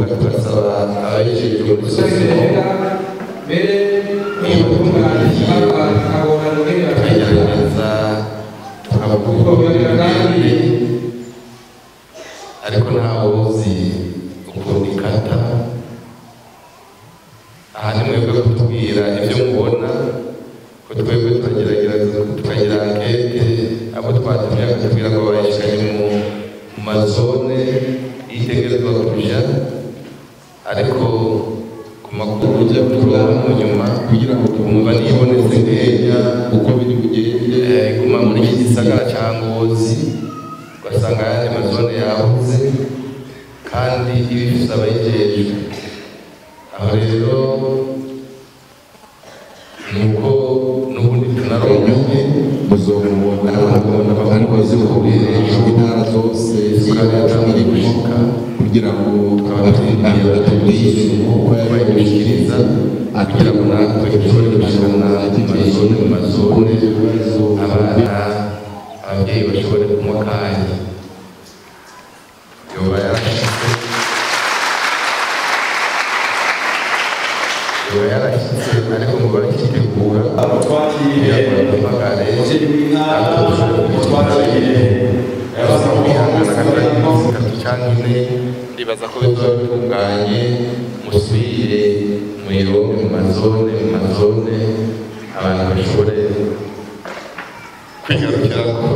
Tugasaba abayijejwe gusuzuma mbere n'ubutungane bakabona ingene tukagerageza tukavuga kandi ariko ntawe uzi ukuntu ikata. Aha ni mwebwe kutubwira ibyo mubona, ko twebwe turagerageza tukagira ankete, abo twatumye bakatubwira ngo bayishikanye mu mazone yitegerezwa kuja, ariko ku makuru ujya turonka mu nyuma kugira ngo twumva nibonetse nkeya uko biri bugende iguma muri iki gisagara ca Ngozi, ugasanga ayandi mazone yabuze kandi ibifise abayijejwe. Aho rero nuko n'ubundi tunaronka muzomubona ariko ko intara zose tukareta irimo gushika kugira ngo tukaba batubwire uko bayishikiriza kugira ngo natwe dushobore gushikana mu mazone mu mazone abana ababyeyi bashobore kunywa akanya. Yoba yarashitse, yoba yarashitse, ariko ngo barakitegura twakiriye kugira ngo duhamagare umuvyeyi w'intara, natwe dushobore twakiriye kwihangana kabira iminsi 3 canke 4, ndibaza ko bizoba bitunganye, musubire muyironke mu mazone mu mazone abantu bashobore kwigarukirako.